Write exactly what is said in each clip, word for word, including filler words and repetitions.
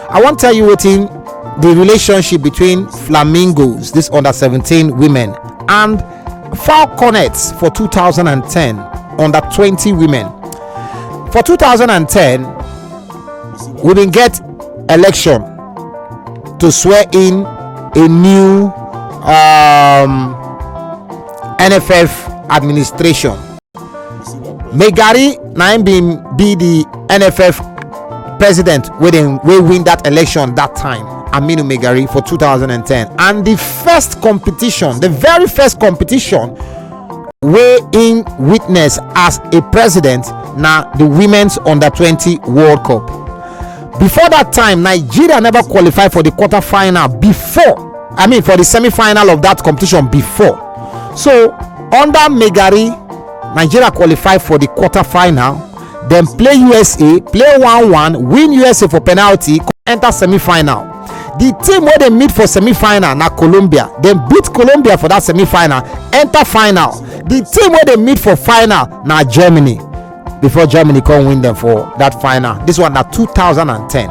I wan tell you wetin the relationship between Flamingos, this under seventeen women, and Falconets for two thousand and ten under twenty women. For two thousand and ten, we bin get election to swear in a new um, N F F administration. Megari na im bin be the N F F president wey dem wey win that election that time, Aminu Megari, for two thousand and ten, and the first competition, the very first competition wey im witness as a president, na the women's under twenty World Cup. Before that time, Nigeria never qualify for the quarter final before, I mean, for the semi final of that competition before. So, under Megari, Nigeria qualify for the quarter final, dem play U S A, play one one, win U S A for penalty, enter semi final. The team wey dem meet for semi final na Colombia. Dem beat Colombia for that semi final, enter final. The team wey dem meet for final na Germany, before Germany come win dem for that final. This one na two thousand and ten.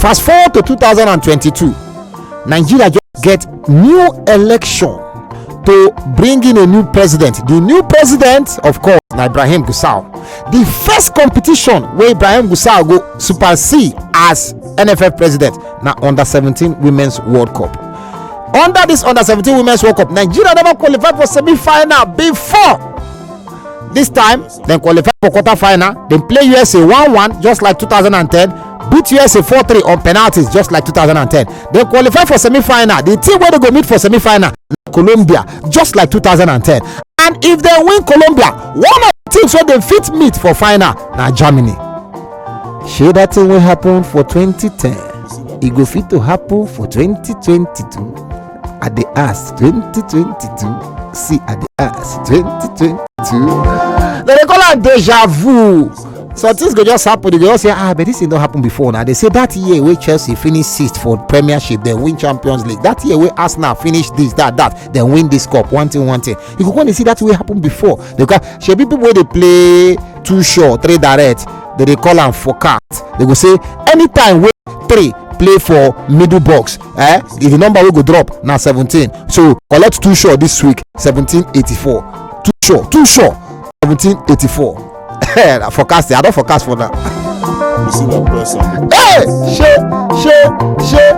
Fast forward to two thousand and twenty-two, Nigeria just get new election to bring in a new president. The new president, of course, na Ibrahim Gusau. The first competition wey Ibrahim Gusau go supersede as N F F president na under seventeen Women's World Cup. Under this under seventeen Women's World Cup, Nigeria never qualify for semi final before. This time, dem qualify for quarter final. Dem play U S A one one, just like two thousand and ten. Beat U S A four three on penalties, just like two thousand and ten. Dem qualify for semi final. The team wey dem go meet for semi final, Colombia, just like two thousand and ten. And if dem win Colombia, one of the teams wey dem fit meet for final na Germany. Shey that thing wey happen for twenty ten, e go fit to happen for twenty twenty-two? I dey ask, twenty twenty-two. See, I dey ask, twenty twenty-two. Dem dey call am deja vu. Some things go just happen. Dem go just say, "Ah, but this thing don happen before now." Dem say that year wey Chelsea finish sixth for Premiership, dem win Champions League. That year wey Arsenal finish this, that, that, dem win this cup. One thing, one thing. You go come dey see that wey happen before. Dem go, shebi people wey dey play too sure, three direct, dem dey call am forecast. Dem go say, anytime wey three play for middle box, eh, the number wey go drop na seventeen. So collect too sure this week, seventeen eighty-four. Too sure, too sure, seventeen eighty-four. Na forecast, I don forecast for now. You see that person? Hey, shey, shey, shey.